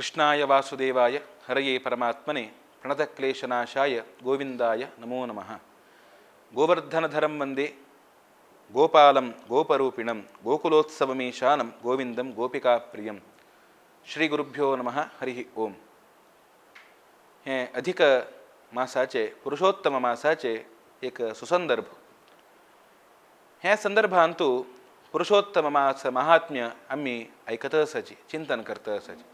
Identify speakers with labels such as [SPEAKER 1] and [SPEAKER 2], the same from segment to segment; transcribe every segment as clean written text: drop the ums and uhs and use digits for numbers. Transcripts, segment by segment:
[SPEAKER 1] ಕೃಷ್ಣಾಯ ವಾಸುದೇವಾಯ ಹರಯೇ ಪರಮಾತ್ಮನೆ ಪ್ರಣತಕ್ಲೇಶನಾಶಾಯ ಗೋವಿಂದಾಯ ನಮೋ ನಮಃ. ಗೋವರ್ಧನಧರಂ ವಂದೇ ಗೋಪಾಲಂ ಗೋಪರೂಪಿಣಂ ಗೋಕುಲೋತ್ಸವಮೀಶಾನಂ ಗೋವಿಂದಂ ಗೋಪಿಕಾಪ್ರಿಯಂ. ಶ್ರೀ ಗುರುಭ್ಯೋ ನಮಃ. ಹರಿ ಓಂ. हें अधिक मासाचे पुरुषोत्तम मासाचे एक सुसंदर्भ. ह्या संदर्भांतु पुरुषोत्तम मास महात्म्य आमी आयकत आसाची, चिंतन करता आसाची.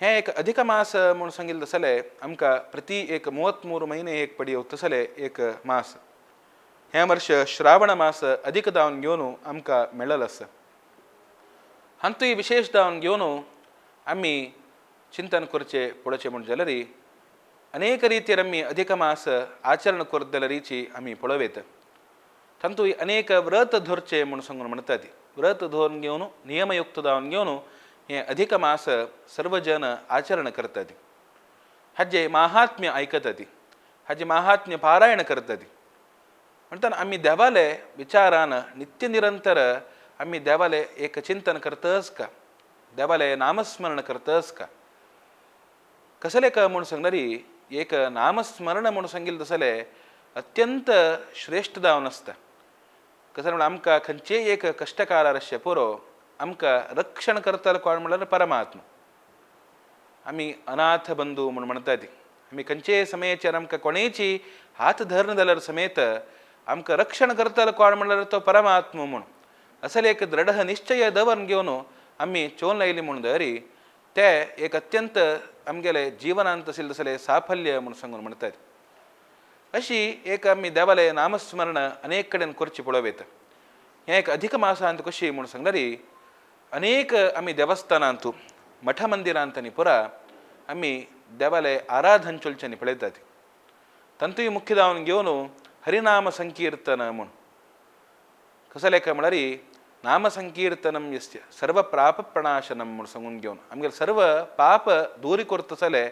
[SPEAKER 1] हें एक अधिक मास म्हूण सांगिल्लें तसलें आमकां प्रति एक 33 म्हयने एक पडी तसलें एक मास. हें वर्ष श्रावण मास अधिक दावन घेवन आमकां मेळ्ळें आसा. हातूंय विशेश दावन घेवन आमी चिंतन करचें पळोवचें म्हूण जाल्यार अनेक रितीर आमी अधिक मास आचरण करत जाल्यार आमी पळोवयता. तातूंत अनेक व्रत धरचें म्हूण सांगून म्हणटात. व्रत धरून घेवन नियमयुक्त जावन घेवन हें अधिक मास सर्वजन आचरण करतात. हाजें माहात्म्य आयकतात, हाजें माहात्म्य पारायण करतात. म्हणटना आमी देवाले विचारान नित्य निरंतर आमी देवाले एक चिंतन करतच का, देवाले नामस्मरण करतच का. कसलें का म्हूण सांगणारी एक नामस्मरण म्हूण सांगिल्लें तसलें अत्यंत श्रेश्ठ जावन आसता. कसलें म्हणल्यार आमकां खंयचेय एक कश्टकारार आसचें पुरो आमकां रक्षण करतलो कोण म्हणल्यार परमात्मा. आमी अनाथ बंधू म्हूण म्हणटा ती आमी खंयचेय समयाचेर आमकां कोणेची हात धरून जाल्यार समेत आमकां रक्षण करतलो कोण म्हणल्यार तो परमात्मा म्हूण असले एक दृढ निश्चय दवरून घेवन आमी चोवन लायली म्हूण दरी ते एक अत्यंत आमगेले जिवनांत आशिल्लें तसलें साफल्य म्हूण सांगून म्हणटात. अशी एक आमी देवाले नामस्मरण अनेक कडेन करची पळोवयता. हें एक अधिक मासांत कशी म्हूण सांगणारी अनेक आमी देवस्थानांतू मठ मंदिरांत आनी पुरा आमी देवाले आराधन चोलच्यांनी पळयतात. तातूंय मुख्य जावन घेवन हरिनाम संकीर्तन म्हूण कसलें काय म्हळ्यार नामसंकीर्तनं यस्य सर्व पाप प्रणाशनं म्हूण सांगून घेवन आमगेले सर्व पाप दूरी करता जाल्यार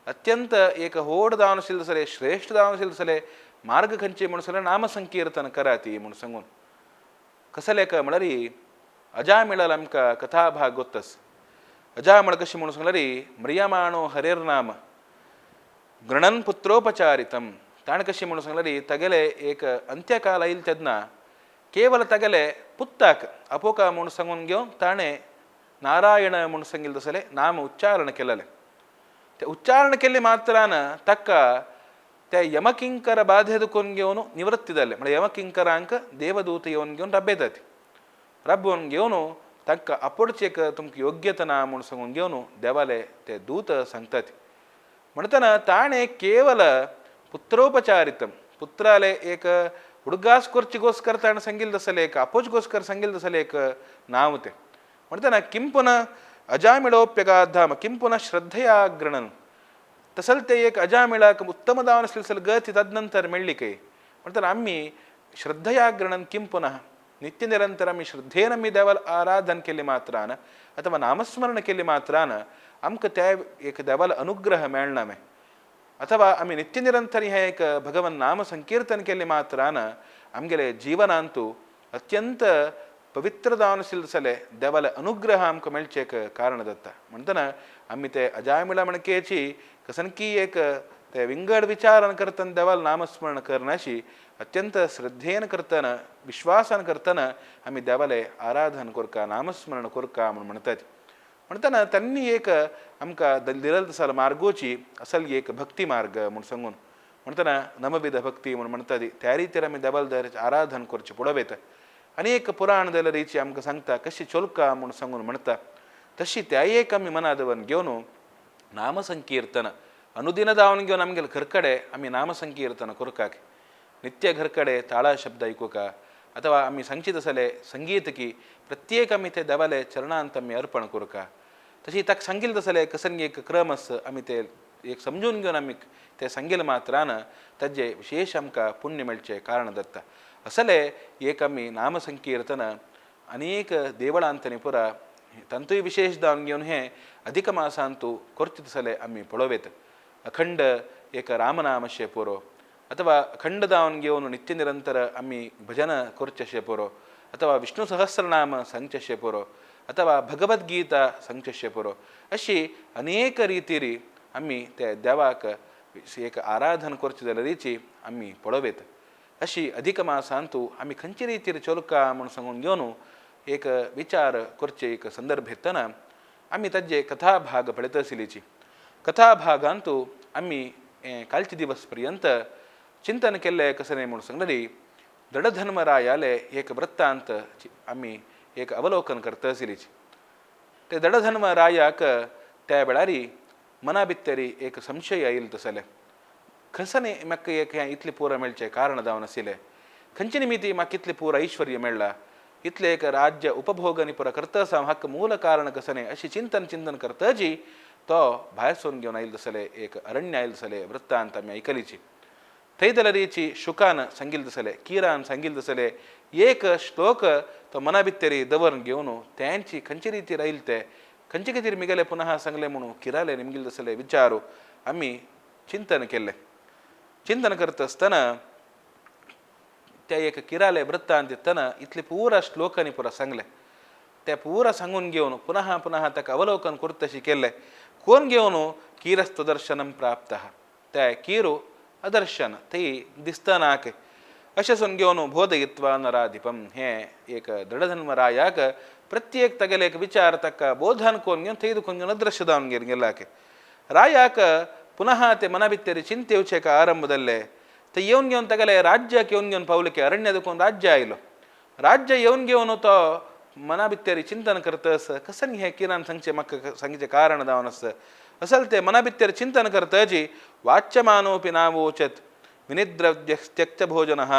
[SPEAKER 1] अत्यंत एक व्हड जावन आशिल्लें तसलें श्रेश्ठ जावन आशिल्लें तसलें मार्ग खंयचे म्हूण सांगल्यार नामसंकीर्तन कराती म्हूण सांगून कसलें काय म्हळ्यार अजामिळाल आमकां कथाभाग गोत्तस. अजामळ कशें म्हूण सांगल्यार म्रियमाणो हरेर्नाम गृणन पुत्रोपचारितम. ताणें कशें म्हूण सांगल्यार तागेले एक अंत्यकाल आयिल्लो तेन्ना केवल तागेले पुत्ताक अपोका म्हूण सांगून घेवन ताणें नारायण म्हूण सांगिल्लें तसलें नाम उच्चारण केलेलें. ते उच्चारण केल्ले मात्रान ताका ते यमकिंकर बाधे दुखून घेवन निवृत्ती जालें. म्हळ्यार यमकिंकरांक देवदूत येवन घेवन रब्बेतात. रब्बोवन घेवन तांकां आपोडचेक तुमकां योग्यता ना म्हूण सांगून घेवन देवाले ते दूत सांगतात. म्हणटना ताणें केवल पुत्रोपचारितम पुत्राले एक उडगास करची गोस्कर ताणें सांगिल्लें तसलें एक आपोच गोस्कर सांगिल्लें तसलें एक नांव तें. म्हणटना किं पुनः अजामिळोप्यगाधाम किं पुनः श्रद्धया गृणन तसल ते एक अजामिळाक उत्तम जावन आसलें तसलें गती तदनंतर मेळ्ळी खंय. म्हणटना आमी श्रद्धया गृणन किं पुनः नित्य निरंतर आमी श्रद्धेन आमी देवाल आराधन केल्ले मात्रान अथवा नामस्मरण केल्ले मात्रान आमकां त्या एक देवाल अनुग्रह मेळना मे. अथवा आमी नित्य निरंतर हें एक भगवन नाम संकीर्तन केल्ले मात्रान आमगेले जिवनांतु अत्यंत पवित्र जावन आशिल्लें तसलें देवाले अनुग्रह आमकां मेळचें एक कारण जाता. म्हणटना आमी ते अजामिळा म्हणकेची कसनकी एक ते विंगड विचारान करतना देवाल नामस्मरण करनाशी अत्यंत श्रद्धेन करतना विश्वासान करतना आमी देवाले आराधन करका नामस्मरण करका म्हूण म्हणटात. म्हणटना तांणी एक आमकां दिलल तसल मार्गोची असल एक भक्ती मार्ग म्हूण सांगून म्हणटना नवविध भक्ती म्हूण म्हणटा ती त्या रितीर आमी देवाल आराधन करचें पळोवयता. अनेक पुराण जाल्यार रिची आमकां सांगता कशी चोलका म्हूण सांगून म्हणटा तशी त्या एक आमी मना दवरून घेवन नामसंकीर्तन अनुदिन जावन घेवन आमगेले घरकडे आमी नामसंकीर्तन करकाक नित्य घरकडे ताळा शब्द आयकुका अथवा आमी सांगची तसले संगीत की प्रत्येक आमी ते देवाले चरणांत आमी अर्पण करका. तशी ताका सांगिल्लें तसलें कसंगी एक क्रम आसा आमी ते एक समजून घेवन आमी ते सांगिल्लें मात्रान ताजें विशेश आमकां पुण्य मेळचें कारण जाता. असले एक आमी नामसंकीर्तन अनेक देवळांतनी पुरा तांतूय विशेश जावन घेवन हें अधिक मासांतू करचे तसलें आमी पळोवयता. अखंड एक रामनामशें पुरो अथवा अखंड जावन घेवन नित्य निरंतर आमी भजन करचें अशें पुरो अथवा विष्णु सहस्रनाम सांगचें अशें पुरो अथवा भगवद्गीता सांगचें पुरो. अशी अनेक रितीरी आमी ते देवाक एक आराधन करचें जाल्यारीची आमी पळोवयत. अशी अधिक मासांतू आमी खंयचे रितीर चलका म्हूण सांगून घेवन एक विचार करचे एक संदर्भ येतना आमी ताजे कथा भाग पळयत आशिल्लीची. कथा भागांतू आमी कालचे दिवस पर्यंत चिंतन केल्लें कसलें म्हूण सांगलेली दडधर्मरायाले एक वृत्तांत आमी एक अवलोकन करता आशिल्लीची. ते दडधर्मरायाक त्या वेळारी मना भितरी एक संशय आयिल्लो तसलें खंयसने म्हाका एक हें इतलें पुरो मेळचें कारण जावन आशिल्लें, खंयचे निमित्ती म्हाका इतलें पुरो ऐश्वर्य मेळ्ळां, इतलें एक राज्य उपभोग आनी पुरो करता आसा हाका मूल कारण कसलें अशें चिंतन चिंतन करताची तो भायर सरून घेवन आयिल्लो तसलें एक अरण्य आयिल्लो तसलें वृत्तांत आमी आयकलीची. थंय जाल्यारीची शुकान सांगिल्लें तसलें किरान सांगिल्लें तसलें एक श्लोक तो मना भितरी दवरून घेवन तेंची खंयचे रितीर आयिल्ले ते खंयचे खातीर मिगेले पुनः सांगलें म्हणून किराले निमगिल्ले तसले विचारू आमी चिंतन केल्लें. चिंतन करता आसतना त्या एक किराले वृत्तांत दितना इतले पुरा श्लोकांनी पुरा सांगलें. ते पुरा सांगून घेवन पुनः पुनः ताका अवलोकन करता अशें केल्लें. कोण घेवन किरस्त दर्शनम प्राप्त त्या किरू अदर्शन थंय दिसतना अशें सून घेवन बोधयित्वा नराधिपम हें एक दृढधर्मरायाक प्रत्येक तागेले एक विचार ताका बोधन कोण घेवन थंय दुखून घेवन अदृश्य जावन घेवन गेलाक. रायाक पुनः ते मना भितर चिंते येवचें आरंभ जाल्ले. ते येवन घेवन तागेले राज्याक येवन घेवन पावले की अरण्य दुखून राज्य आयलो. राज्य येवन घेवन तो मना भितर चिंतन करतस कसन हें किरान सांगचें म्हाका सांगचें कारण जावन आसा असल ते मना भितर चिंतन करतजी वाच्यमानोपि नावोचत विनिद्रव्य त्यक्त भोजनः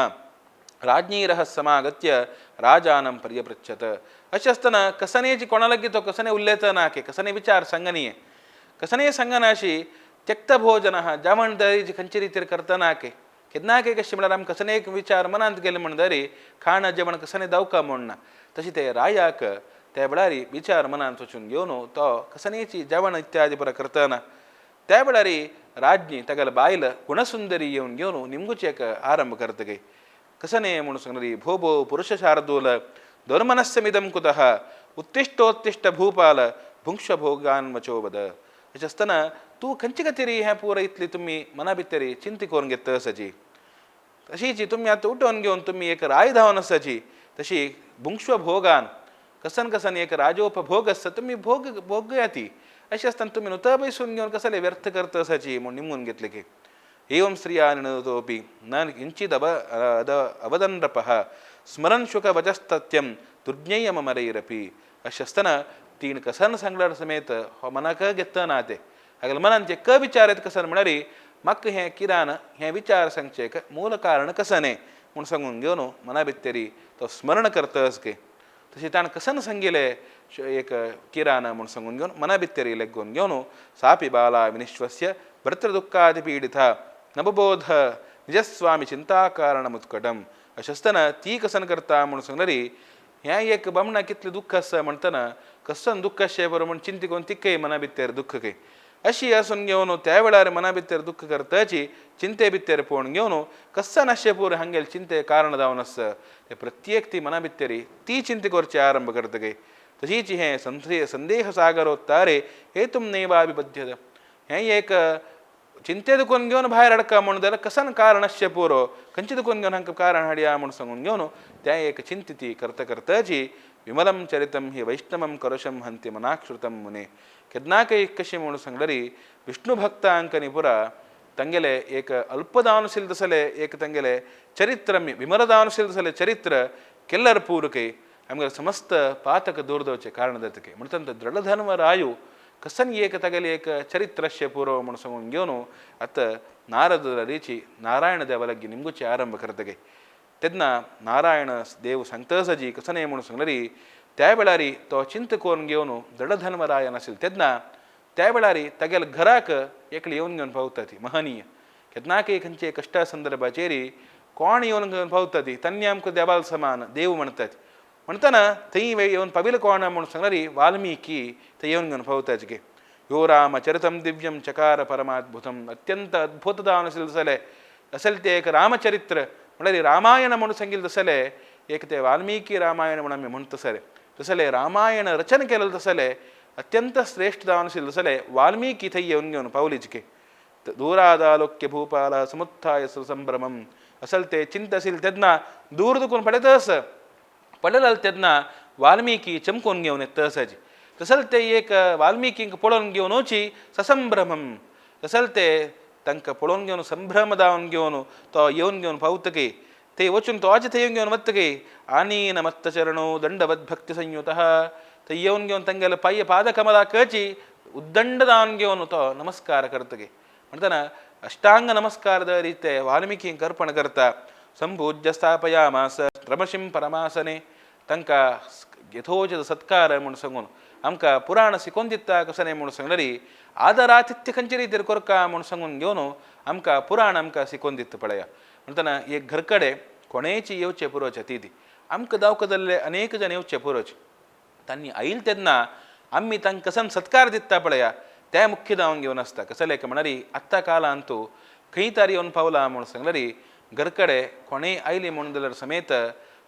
[SPEAKER 1] राज्ञीरः समागत्य राजानं पर्यपृच्छत. अशें आसतना कसनेची कोणा लागीं तो कसने उलयता ना की कसने विचार सांगनीय कसने सांगनाशी त्यक्त भोजनः जेवण दरी खंयचे रितीर करतना की केन्ना कशें म्हळ्यार आमी कसने एक विचार मनांत गेले म्हण दरी खाण जेवण कसने दावका म्हण ना. तशें ते रायाक त्या वेळार विचार मनांत वचून घेवन तो कसनेची जेवण इत्यादी पुरो करतना त्या वेळार राज्ञी तागेले बायल गुणसुंदरी येवन घेवन निमगुचे एक आरंभ करतगी कसने म्हूण सांगली भो भो पुरुष शार्दूल दुर्मनस्यमिदं कुतः उत्तिष्ठोत्तिष्ठ भूपाल भुंक्ष भोगान वचोवद. अशें आसतना तूं खंयचे खातीर हें पुरो इतली तुमी मना भितर चिंती करून घेता आसाची तशीच तुमी आतां उठोवन घेवन तुमी एक राय धांवन आसाची तशी भुंक्ष्व भोगान कसन कसन एक राजोपभोग आसता तुमी भोग भोगया ती अशें आसतना तुमी नुता बैसून घेवन कसले व्यर्थ करता आसाची म्हूण निमून घेतले की एवं स्त्रिया निणोतोपि न किंचिद अवदनरपः स्मरन शुक वचस्तत्यं दुर्ज्ञेयमरैरपि. अशें आसतना तीण कसन सांगल्यार समेत हो मनाक घेतना ना ते हागेले मनान ते क विचार येता कसन म्हळ्यार म्हाका हें किरान हें विचार सांगचें एक मूल कारण कसने म्हूण सांगून घेवन मना भितरी तो स्मरण करतस की तशें ताणें कसन सांगिलें एक किरान म्हूण सांगून घेवन मना भितरी लेगून घेवन सापि बाला विनिश्वस्य भर्तृदुःखादिपीडिता नवबोध निजस्वामी चिंताकारणमुत्कटम. अशें आसतना ती कसन करता म्हूण सांगल्यार हें एक बामणाक कितलें दुख्ख आसा म्हणटना कसन दुख्ख अशें बरो म्हूण चिंती करून तिकय मना भितर दुख्ख खंय अशी आसून घेवन त्या वेळार मना भितर दुख्ख करताची चिंते भितर पळोवन घेवन कसन अशें पुरो हांगेले चिंते कारण जावन आसा ते प्रत्येक ती मना भितरी ती चिंते करचे आरंभ करतगी तशीच हें संदेह सागरोत्तारे हेतुं नैवाभिबध्यत. हें एक चिंते दुखून घेवन भायर अडका म्हूण जाल्यार कसन कारण आसचें पुरो खंयचे दुखून घेवन हांकां कारण हाडया म्हूण सांगून घेवन तें एक चिंतिती करता करताची विमलं चरितं हि वैष्णवं करुषं हंति मनाक्षृतं मुने. केन्नाकय कशें म्हूण सांगल्यार विष्णु भक्तांक न्ही पुरा तांगेले एक अल्पदानशील तसले एक तांगेले चरित्र विमलदानशील तसले चरित्र केल्ल्यार पूरकय आमगेले समस्त पातक दूर जावचें कारण जाता की म्हणटा दृढधर्म रायू कसन एक तागेले एक चरित्रस्य पुरो म्हूण सांगून घेवन आतां नारद रिची नारायण देवा लागीं निमगुचे आरंभ करतगे. तेन्ना नारायण देव सांगता आसा कसने म्हूण सांगल्यार त्या वेळार तो चिंत करून घेवन दृढधर्मराय नाशिल्लो तेन्ना त्या वेळार तागेल्या घराक एकली येवन घेवन पावता ती महनीय केन्नाकय खंयचे कश्टा संदर्भाचेर कोण येवन घेवन पावता ती तांणी आमकां देवाल समान देव म्हणटात म्हणटना थंय येवन पाविल्ले कोण म्हूण सांगल्यार वाल्मिकी थंय येवन घेवन पावताच गे. यो राम चरितं दिव्यं चकार परमाद्भुतम अत्यंत अद्भुत जावन आशिल्लें तसलें असेल तें एक रामचरित्र म्हळ्यार रामायण म्हणून सांगिल्लें तसलें एक तें वाल्मिकी रामायण म्हणून आमी म्हणटा तसलें. तसले रामायण रचन केलें तसले अत्यंत श्रेष्ठ जावन आशिल्ले तसले वाल्मीकी थंय येवन घेवन पावलीचके दूरादालोक्य भूपाल समुत्थाय संभ्रमम असल ते चिंतशील तेन्ना दूर दुखून पळयत आस पळयलाल तेन्ना वाल्मीकी चमकून घेवन येता आसाची तसल ते एक वाल्मीकींक पळोवन घेवन वची ससंभ्रमम तसल ते तांकां पळोवन घेवन संभ्रम जावन घेवन तो येवन घेवन पावतकी ते वचून तो अज थंय येवन घेवन वतकी आनीन मत्तचरणो दंडवत भक्ती संयुतः थंय येवन घेवन तांगेले पाय पादकमला कची उद्दंड जावन घेवन तो नमस्कार करतकी म्हणटना अष्टांग नमस्कार दरीते वाल्मीकींक अर्पण करता संपूज्य स्थापयामास रमशीं परमासने तांकां यथोचित सत्कार म्हूण सांगून आमकां पुराण शिकोवन दिता कसलें म्हूण सांगलेरी आदरातिथ्य खंयचे रितीर करका म्हूण सांगून घेवन आमकां पुराण आमकां शिकोवन दिता पळया. म्हणटना एक घर कडेन कोणेची येवचें पुरोवचें ती आमकां दावका जाल्ले अनेक जण येवचें पुरोवचें तांणी आयल तेन्ना आमी तांकां कसन सत्कार दिता पळया ते मुख्य जावन घेवन आसता. कसलें म्हणल्यार आत्तां कालांत खंय तारी येवन पावला म्हूण सांगल्यार घर कडेन कोणेय आयली म्हूण जाल्यार समेत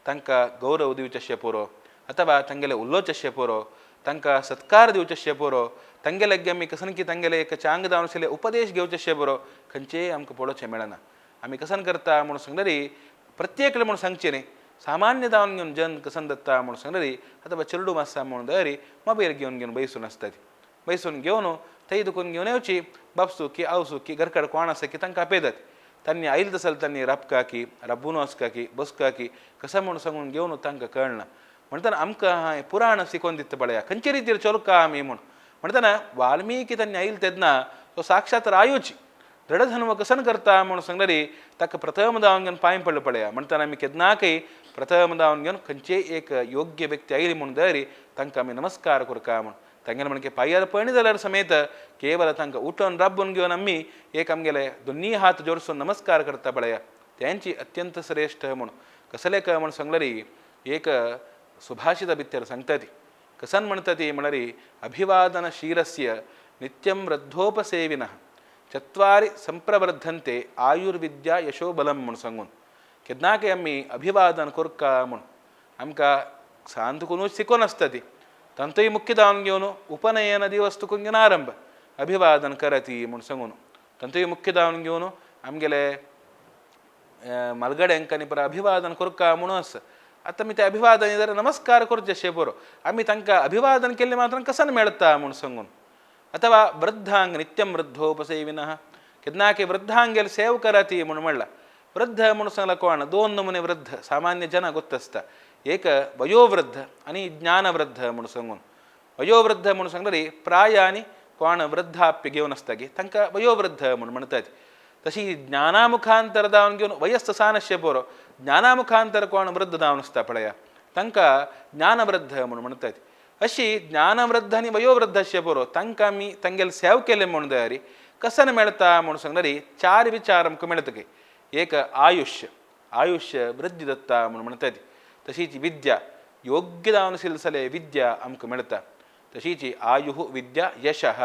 [SPEAKER 1] तांकां गौरव दिवचें पुरो अथवा तांगेले उलोवचें पुरो तांकां सत्कार दिवचें पुरो तांगेले आमी कसन की तांगेले एक चांग जावन आशिल्ले उपदेश घेवचें पुरो खंयचेय आमकां पळोवचें मेळना. आमी कसन करता म्हूण सांगल्यार प्रत्येक म्हूण सांगचें न्ही सामान्य जावन घेवन जन कसन दत्ता म्हूण सांगल्यार अथवा चेडूं आसा म्हूण दरी मोबायल घेवन घेवन बैसून आसता ती बैसून घेवन थंय दुखून घेवन येवची बापसू की आवसू की घरकड कोण आसा की तांकां आपयतात तांणी आयल तसल तांणी राबका की राबून वचका की बसका की कशें म्हूण सांगून घेवन तांकां कळना. म्हणटना आमकां हांवें पुराण शिकोवन दिता पळया खंयचे रितीर चलका आमी म्हूण म्हणटना वाल्मीकी तांणी आयल तेन्ना तो साक्षात रायूची दृढधन्व कसन करता म्हूण सांगल्यार ताका प्रथम जावन घेवन पांय पडलो पळया. म्हणटना आमी केन्नाकय प्रथम जावन घेवन खंयचेय एक योग्य व्यक्ती आयली म्हूण दरी तांकां आमी नमस्कार करका म्हूण तांगेले म्हणके पांयार पळयली जाल्यार समेत केवल तांकां उठून राबून घेवन आमी एक आमगेले दोन्ही हात जोडसून नमस्कार करता पळया त्यांची अत्यंत श्रेष्ठ म्हूण कसले काय म्हूण सांगल्यार एक सुभाषित भितर सांगता ती कसन म्हणटा ती म्हणल्यार अभिवादनशीलस्य नित्यं वृद्धोपसेविनः चत्वारि संप्रवर्धन्ते आयुर्विद्या यशोबलं म्हूण सांगून केन्नाकय आमी अभिवादन करका म्हूण आमकां सांत शिकोवन आसता ती तांतूय मुख्य जावन घेवन उपनयन दिवस तुकून घेवन आरंभ अभिवादन करती म्हूण सांगून तांतूय मुख्य जावन घेवन आमगेले मालगड्यांक आनी परा अभिवादन करका म्हणून आसा. आतां आमी ते अभिवादन जाल्यार नमस्कार करचे बरो आमी तांकां अभिवादन केल्लें मात्र कसन मेळटा म्हूण सांगून अथवा वृद्धांग नित्यं वृद्धोपसेविनः केन्नाकय वृद्धांगेल सेव कराती म्हूण म्हणलां. वृद्ध म्हूण सांगला कोण दोन नमुने वृद्ध सामान्य जनां गोत्त आसता एक वयोवृद्ध आनी ज्ञानवृद्ध म्हूण सांगून वयोवृद्ध म्हूण सांगल्यार प्राय आनी कोण वृद्धाप्य घेवन आसता की तांकां वयोवृद्ध म्हूण म्हणटात. तशी ज्ञानामुखांतर जावन घेवन वयस्थ सानशे पुरो ज्ञानामुखांतर कोण वृद्ध जावन आसता पळया तांकां ज्ञानवृद्ध म्हूण म्हणटात. अशी ज्ञानवृद्ध आनी वयोवृद्ध अशे पुरो तांकां आमी तांगेले सेव केले म्हूण दयारी कसन मेळटा म्हूण सांगल्यार चार विचार आमकां मेळटा की एक आयुष्य आयुष्य वृद्धी दत्ता म्हूण म्हणटात. तशीच विद्या योग्य जावन आशिल्ले विद्या आमकां मेळटा. तशीच आयुः विद्या यशः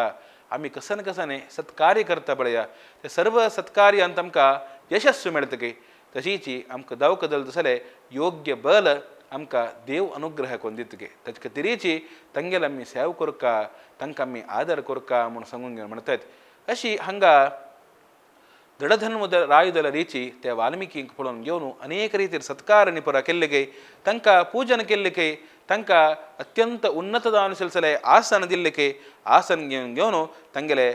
[SPEAKER 1] आमी कसन कसने सत्कार्य करता पळया ते सर्व सत्कार्यांत आमकां यशस्व मेळटा की तशीच आमकां दावकदल तसले योग्य बल आमकां देव अनुग्रह कोन्न दिता की ताचे खातीरीची तांगेले आमी सेव करका तांकां आमी आदर करका म्हूण सांगून घेवन म्हणटात. अशी हांगा दृढधन्व रायुदल रिची त्या वाल्मिकींक पळोवन घेवन अनेक रितीर सत्कार आनी पुरा केल्ले गे तांकां पूजन केल्ले गे तांकां अत्यंत उन्नत जावन आशिल्ले आसन दिल्ले गे आसन घेवन घेवन तांगेले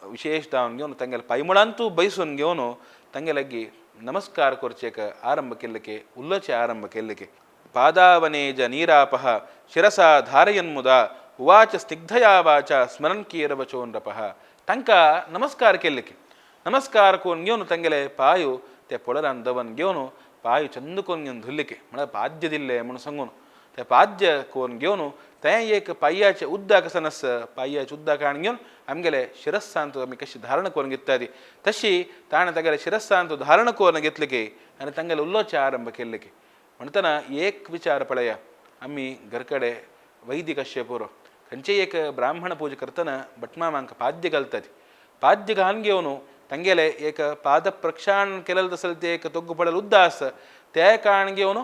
[SPEAKER 1] विशेश जावन घेवन तांगेले पायमुळांतू बैसून घेवन तांगेले लागीं नमस्कार करचेक आरंभ केल्ले गे उलोवचे आरंभ केल्ले गे पादावनेज नीरापः शिरसा धारयन्मुदा उवाच स्निग्धया वाचा स्मरन् कीरवचो नृपः तांकां नमस्कार केल्ले गे नमस्कार कोन्न घेवन तांगेले पांय ते पोळरान दवन घेवन पांय चंद कोन्न घेवन धुल्लिके म्हळ्यार पाद्य दिल्ले म्हूण सांगून ते पाद्य कोन्न घेवन तें एक पांयाचें उदक आसा नास पांयाचें उदक हाडून घेवन आमगेले शिरस्सांत आमी कशी धारण करून घेता ती तशी ताणें तागेले शिरस्सांत धारण करून घेतले की आनी तांगेले उलोवचें आरंभ केल्ले की म्हणटना एक विचार पळया आमी घर कडेन वैदिक अशें पुरो खंयचेय एक ब्राह्मण पूजा करतना भटमामांक पाद्य घालतात पाद्य घालून घेवन तांगेले एक पाद प्रक्षालन केलेलें आसलें तें एक तोग्गु पडलें उदक आसा तें काण घेवन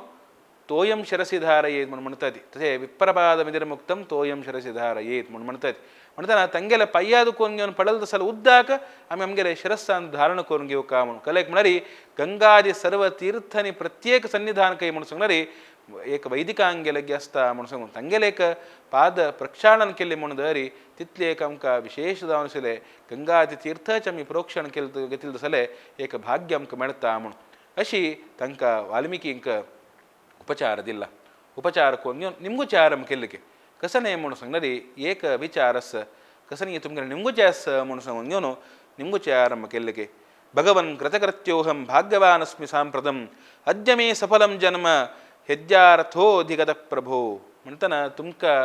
[SPEAKER 1] तोयम शिरसी धारयेत म्हूण म्हणटात. तशें विप्रपाद मिदिरमुक्तम तोयम शिरसी धारयेत म्हूण म्हणटात. म्हणटना तांगेले पांयां दुखून घेवन पडल तसो उद्दाक आमी आमगेले शिरस्सान धारण करून घेवका म्हणून. कलेक म्हळ्यार गंगादी सर्व तीर्थांनी प्रत्येक सन्निधान काय म्हणून सांगणारी एक वैदिकांगेलगी आसता म्हणून सांगून तांगेले एक पाद प्रक्षाळन केल्लें म्हूण दरी तितलें एक आमकां विशेश जावन आशिल्लें गंगादी तीर्थाचें आमी प्रोक्षण केलें घेतिल्लें जाल्यार एक भाग्य आमकां मेळटा म्हूण अशी तांकां वाल्मिकींक उपचार दिला. उपचार करून घेवन निमगुचे आरंभ केल्ले की कसो न्हय म्हणून सांगणारी एक विचार आसा कसो न्ही तुमगेलें निमगुचें आसा म्हणून सांगून घेवन निमगुचे आरंभ केल्ले की भगवन् कृतकृत्योऽहं भाग्यवान् अस्मि सांप्रतम् अद्य मे सफलं जन्म हेद्यार्थोऽधिगतः प्रभो. म्हणटना तुमकां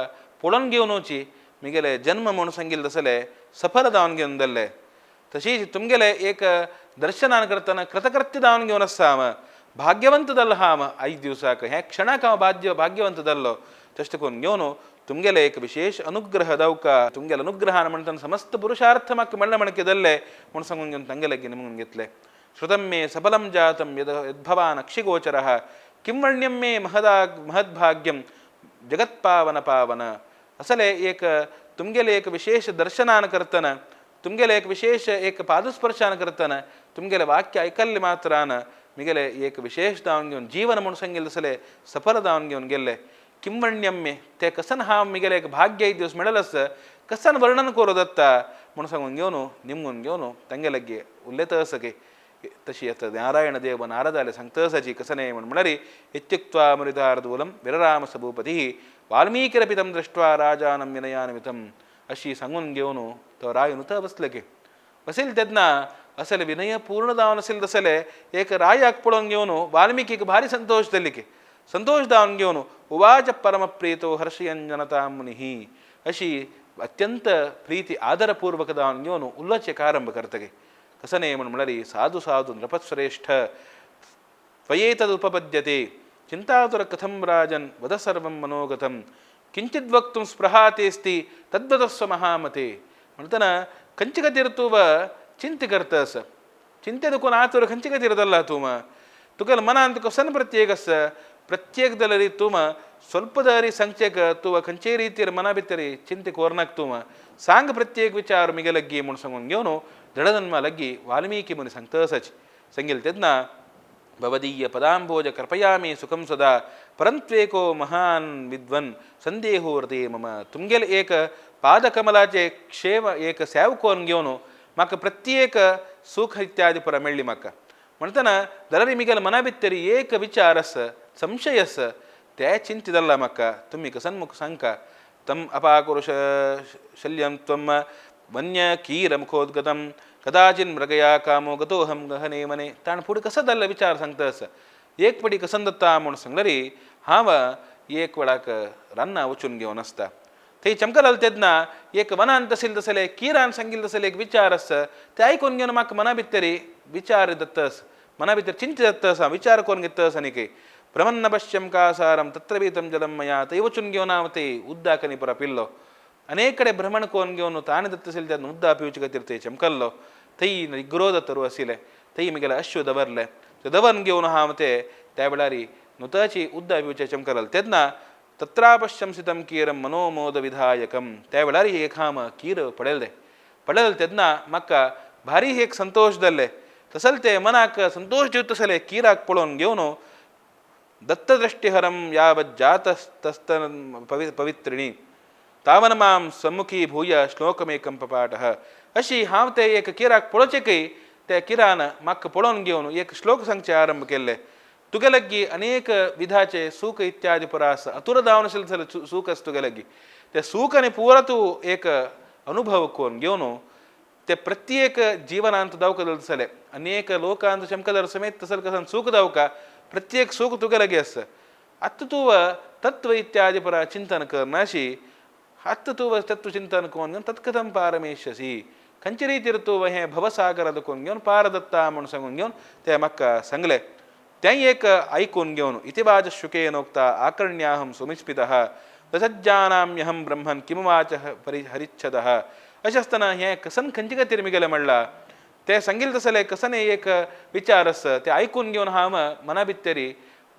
[SPEAKER 1] पळोवन घेवनूची मिगेले जन्म म्हणून सांगिल्लें तसलें सफल जावन घेवन जाल्लें. तशीच तुमगेलें एक दर्शनान करतना कृतकृत्य जावन घेवन आसा हांव, भाग्यवंत जाल्लो हांव आयज दिवसाक हे क्षणाक हांव भाग्यवंत जाल्लो. तशें करून घेवन तुमगेले एक विशेष अनुग्रह जावका तुमगेले अनुग्रहान म्हणटना समस्त पुरुषार्थ म्हाका मेळ्ळें म्हणके जाल्लें म्हूण सांगून घेवन तांगेले म्हणून घेतलें. श्रुतं मे सफलं जातं यद् यद्भवान् अक्षिगोचरः किं वर्ण्यं मे महद्भाग्यं जगत्पावन पावन. असले एक तुमगेले एक विशेष दर्शनान करतना तुमगेले एक विशेष एक पादस्पर्शान करतना तुमगेले वाक्य आयकल्ले मात्रान मिगेले एक विशेष जावन घेवन जीवन म्हूण सांगिल्लें तसलें सफल जावन घेवन गेल्लें. किं वर्ण्यं मे ते कसन हांव मिगेले एक भाग्य एक दिवस मेळ्ळें आसा कसन वर्णन करूं दत्ता म्हूण सांगून घेवन निमगून घेवन तांगे लागीं उलयता आसा की तशी आतां नारायण देव नारदाले सांगता आसाची कसं न्हय म्हूण म्हळ्यार इत्युक्त्वा मुनिदारदूलं विरराम स भूपतिः वाल्मीकिरपि तं दृष्ट्वा राजानं विनयान्वितम् अशी सांगून घेवन तो राय नुता बसले की बसील तेन्ना असले विनय पूर्ण जावन आशिल्लें तसलें एक रायाक पळोवन घेवन वाल्मिकीक भारी संतोश जाली की संतोश जावन घेवन उवाच परमप्रीतो हर्षयन् जनतां मुनिः अशी अत्यंत प्रीती आदरपूर्वक जावन घेवन उलोवचें आरंभ करतगे. कसं न्हय म्हूण म्हळ्यार साधु साधु नृपश्रेष्ठ त्वयेतदुपपद्यते चिन्तातुर कथं राजन् वद सर्वं मनोगतं किंचिद् वक्तुं स्पृहा तेस्ति तद्वदस्व महामते. म्हणटना खंयचे खातीर तूं चिंता करता आसा चिंते दुखून आतुर खंयचे खातीर जाल्ला तूं तुगेल्या मनांत कसन प्रत्येक आसा प्रत्येक जाल्यार तूं स्वल्प तरी सांगचें तूं खंयचेय रितीर मना भितर चिंते कोरनाक तूं सांग प्रत्येक विचार मिगे लग्गी म्हूण सांगून घेवन दृढजन्मा लग्गी वाल्मीकी म्हूण सांगता आसाची सांगिल्लें तेन्ना भवदीय पदांबोज कृपया मे सुखं सदा परंत्वेको महान विद्वन संदेहो हृदये मम. तुमगेले एक पादकमलाचे क्षेम एक सेव करून घेवन म्हाका प्रत्येक सुख इत्यादी पुरा मेळ्ळी म्हाका. म्हणटना जाल्यार मिगेले मना भितर एक विचार आसा संशय आसा ते चिंता जाल्ला म्हाका तुमी कसनमुख सांगका तम अपाकुरुष शल्यं त्वं वन्यकीरमुखोद्गतं कदाचिन् मृगया कामो गतोऽहं गहने मने. ताणें फुडें कसो जाल्लो विचार सांगता आसा एक पडी कसन दत्ता म्हूण सांगल्यार हांव एक वेळाक रान्ना वचून घेवन आसता थंय चमकलाल तेन्ना एक वनांत आशिल्लें तसलें किरान सांगिल्लें तसलें एक विचार आसा ते आयकून घेवन म्हाका मना भितर विचार दत्ता आसा मना भितर चिंता दत्ता आसा विचार करून घेता आसा न्ही भ्रमन्न पश्यं कासारं तत्र वीतं जलं मया थंय वचून घेवन हांव थंय उद्दाक न्ही पुरा पिल्लो अनेक कडेन भ्रमण करून घेवन ताणें दत्त आशिल्लें तेन्ना उद्दा पिवचे खातीर थंय चमकल्लो थंय निग्रोध तरू आशिल्लें थंय म्हगेलें अश्व दवरलें ते दवरून घेवन हांव ते त्या वेळार नुताची उद्दा पिवचें चमकलाल तेन्ना तत्रापश्यंसितं कीरं मनोमोद विधायकं त्या वेळार एक हांव कीर पळयलें पळयलें तेन्ना म्हाका भारी एक संतोश जाल्लें तसलें तें मनाक संतोश दिवता तसलें किराक पळोवन घेवन दत्तदृष्टिहरं यावज्जातस्तस्तन पवित्रिणी तावन मां सम्मुखी भूय श्लोकमेकं पपाठः. अशी हांव ते एक किराक पळोवचें की त्या किरान म्हाका पळोवन घेवन एक श्लोक सांगचें आरंभ केल्लें. तुगे लागीं अनेक विधाचे सूख इत्यादी पुरा आसा अतुर जावन आशिल्लें जाल्यार सूख आसा तुगे लागीं ते सूख आनी पुरा तूं एक अनुभव करून घेवन ते प्रत्येक जिवनांत दावका जालें अनेक लोकांत चमकदार समेत तसलें कसन सूख दावका प्रत्येक सूख तुगे लागीं आसा. आतां तूं तत्व इत्यादी पुरा चिंतन करनाशी आतां तूं तत्व चिंतन करून घेवन तत्कथं पारमेष्यसि खंयचे रितीर तूं हें भवसागर करून घेवन पारदत्ता म्हूण सांगून घेवन तें म्हाका सांगलें. तें एक आयकून घेवन इति वाच शुकेनोक्ता आकर्ण्याहं सुनिष्पितः तसज्जानाम्यहं ब्रह्मन् किं वाच परिहरिच्छदः. अशें आसतना हें कसन खंयचे खातीर मिगेलें म्हणलां तें सांगिल्लें तसलें कसन एक विचार आसा तें आयकून घेवन हांव मना भितरी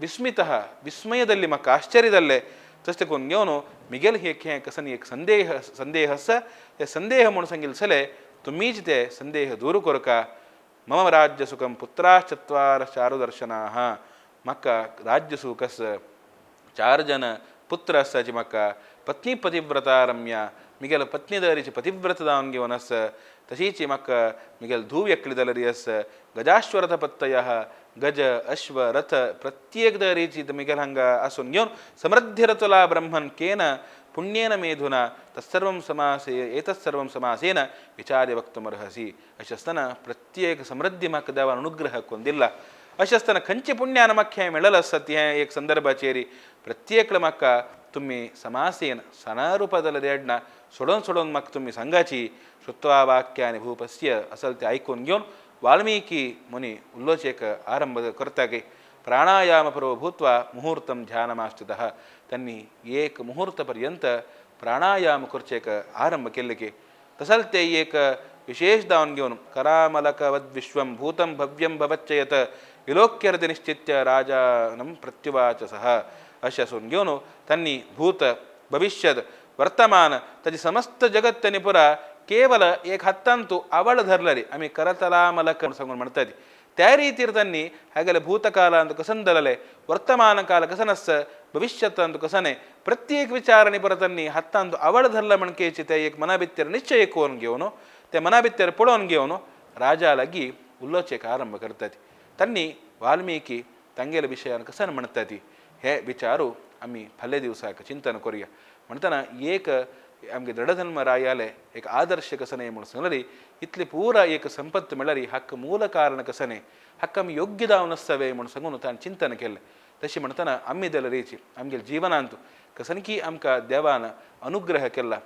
[SPEAKER 1] विस्मितः विस्मयदल्ली म्हाका आश्चर्य जाल्लें. तशें देखून घेवन मिगेल एक हें कसन एक संदेह संदेह आसा, ते संदेह म्हूण सांगिल्ले जाल्यार तुमीच ते संदेह दूर करका. मम राज्य सुखम पुत्राश्चत्वार चारुदर्शनाः, म्हाका राज्य सूख आसा, चार जन पुत्र आसाची म्हाका, पत्नी पतिव्रता रम्या, मिगेल पत्नी दरीची पतिव्रत जावन घेवन आसा, तशीच म्हाका मिगेल धूव एकली जाल्यार आसा, गजाश्वरथ पत्तयः, गज अश्व रथ प्रत्येक दरीची मिगेल हांगा आसून घेवन समृद्धिरतुला ब्रह्मन केन पुण्येन मेधुना तत्सर्वं समासे एतत्सर्वं समासेन विचार्य वक्तुमर्हसि. अशें आसतना प्रत्येक समृद्धी म्हाका देवान अनुग्रह करून दिला. अशें आसतना खंयचे पुण्यान म्हाका हें मेळिल्लें आसा ती हें एक संदर्भाचेर प्रत्येक म्हाका तुमी समासेन सणारुपा जाल्यार देडना सोडोवन सोडोवन म्हाका तुमी सांगाची. श्रुत्वा वाक्यानि भूपस्य असल ते आयकून घेवन वाल्मीकी मुनी उल्लोचेक आरंभ करता की प्राणायाम परो भूत्वा मुहूर्तं ध्यानमास्थितः. त्यांनी एक मुहूर्त पर्यंत प्राणायाम करचेक आरंभ केले की तसल ते एक विशेष दावन घेवन करामलकवद्विश्वं भूतं भव्यं भवच्चयत विलोक्यर्द निश्चित्य राजानं प्रत्युवाच सह. अशें आसून घेवन त्यांनी भूत भविष्यद वर्तमान ताजी समस्त जगत त्यांनी पुरा केवल एक हातांतु आवळ धरलरी आमी करतलामलक सांगून म्हणतात त्या रीतीर त्यांनी हागेले भूतकालांत कसन धरले, वर्तमान काल कसन आस, भविष्यतांत कसने प्रत्येक विचारांनी परत त्यांनी हातांत आवळ धरला म्हणकेची ते एक मनाभित्तेर निश्चय करून घेवन ते मनाभित्तेर पळोवन घेवन राजा लागीं उलोवचेक आरंभ करतात. त्यांनी वाल्मिकी तांगेले विशयान कसन म्हणतात हे विचारू आमी फाल्यां दिवसाक चिंतन करुया. म्हणटना एक आमगे दृढधर्म रायाले एक आदर्श कसने म्हूण सांगली इतली पुरा एक संपत्त म्हळ्यार हाका मूल कारण कसने हाका आमी योग्य जावन आसतवे म्हूण सांगून ताणें चिंतन केलें. तशें म्हणटना आमी जाल्यार आमगेले जिवनांत कसन की आमकां देवान अनुग्रह केला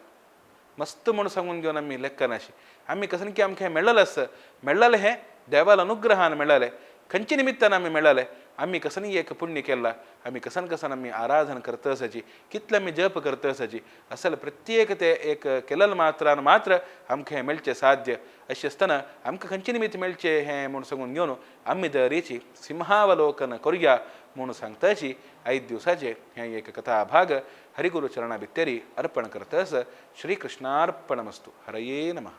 [SPEAKER 1] मस्त म्हूण सांगून घेवन आमी लेखनाशी आमी कसन की आमकां हें मेळ्ळें आसा, मेळ्ळें हें देवाल अनुग्रहान मेळ्ळें, खंयच्या निमित्तान आमी मेळ्ळें, आमी कसन एक पुण्य केला, आमी कसन कसन आमी आराधन करता आसाची, कितलें आमी जप करता आसाची, असल प्रत्येक ते एक केलल मात्रान मात्र आमकां हें मेळचें साध्य. अशें आसतना आमकां खंयचे निमित्त मेळचें हें म्हूण सांगून घेवन आमी दरेची सिंहावलोकन करुया म्हूण सांगताची आयज दिवसाचें हें एक कथा भाग हरिगुरु चरणा भित्तेरी अर्पण करता आसा. श्रीकृष्णार्पणमस्तु. हरये नमः.